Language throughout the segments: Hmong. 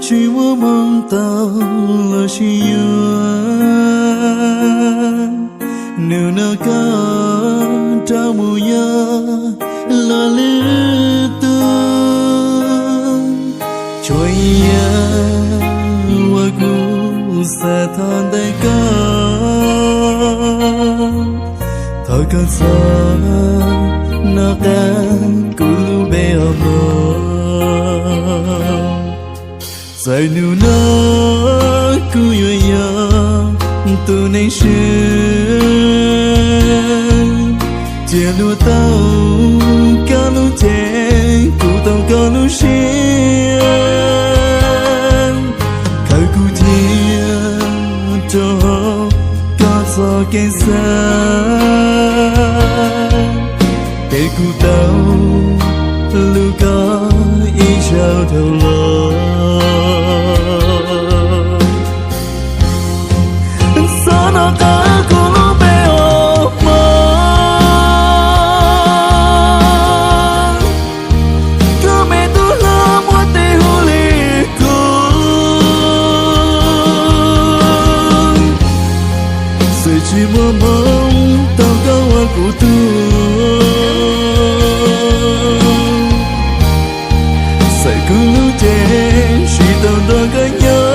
Tsis muaj hmoo tau los sis yuav, hnub no koj rov mus yos luag lwm tus. Tsuas yog uas kuv xav thov ntawm koj, thov koj txhob nco qab kuv lub npe os mog. Txawm hnub no kuv yuav yog tus neeg swb, cia luag tau koj lub cev, kuv tau koj lub siab, khaws kuv cia rau koj txoj kev xav, ces kuv tau hlub koj ib zaug dhau los. Txhob nco qab kuv lub npe os mog, koj me tub hlob muaj tes hu li kuv. Txawm tsis muaj hmoo tau koj ua kuv tug, txawm kuv lub cev tsis tau nrog koj nyob,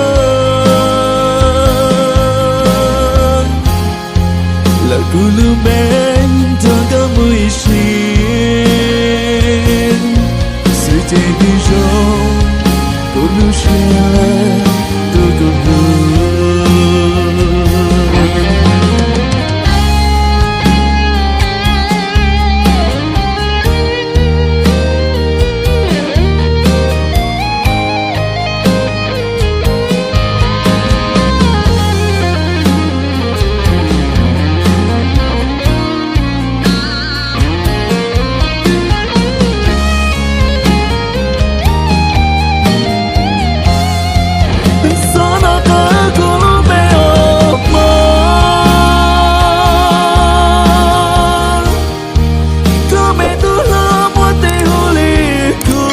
lawm kuv lub npe nrog koj mus ib sim. Xwm ces twb zoo, kuv lub siab tuav koj hlub. Txhob nco qab kuv lub npe os mog, koj me tub hlob muaj tes hu li kuv.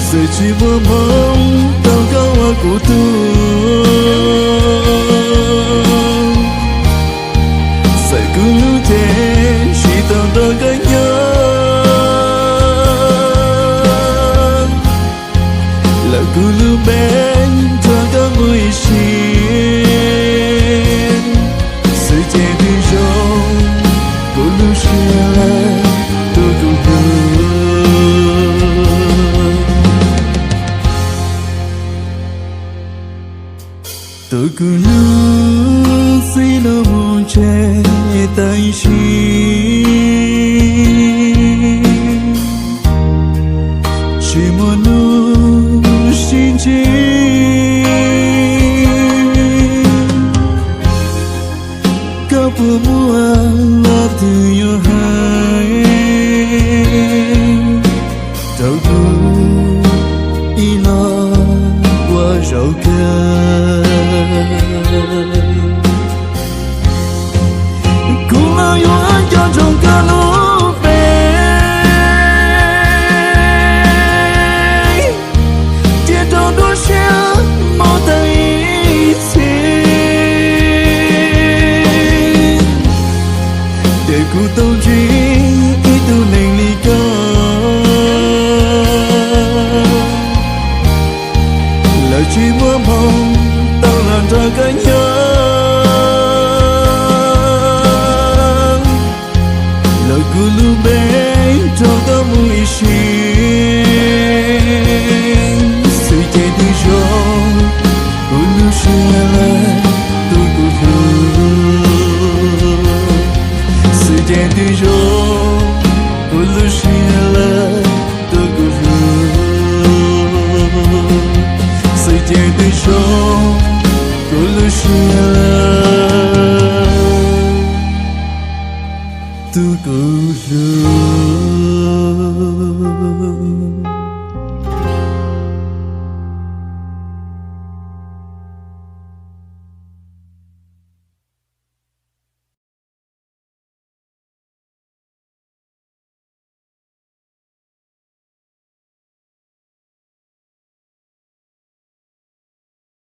Txawm tsis muaj hmoo tau koj ua kuv tug, txawm kuv lub cev tsis tau nrog koj nyob, lawm kuv lub npe nrog koj mus ib sim. Xwm ces twb zoo, kuv lub siab tuav koj hlub. Tuav kuv lub txij no mus tseg tam sim, tsis muaj hnub sib ntsib. Koj puas muaj leej twg yuav hais rau kuv ib los ua zaum kawg? Kuv los yuav nco ntsoov koj lub npe, cia rau nruab siab mob tag ib txhis. Ces kuv tau ntsib ib tug neeg li koj, lawv tsis muaj hmoo tau los nrog koj nyob, lawm kuv lub npe nrog koj mus ib sim. Xwm ces twb zoo, kuv lub siab lawm tuav koj hlub. Xwm ces twb zoo, kuv lub siab lawm tuav koj hlub. Xwm ces twb zoo, kuv lub siab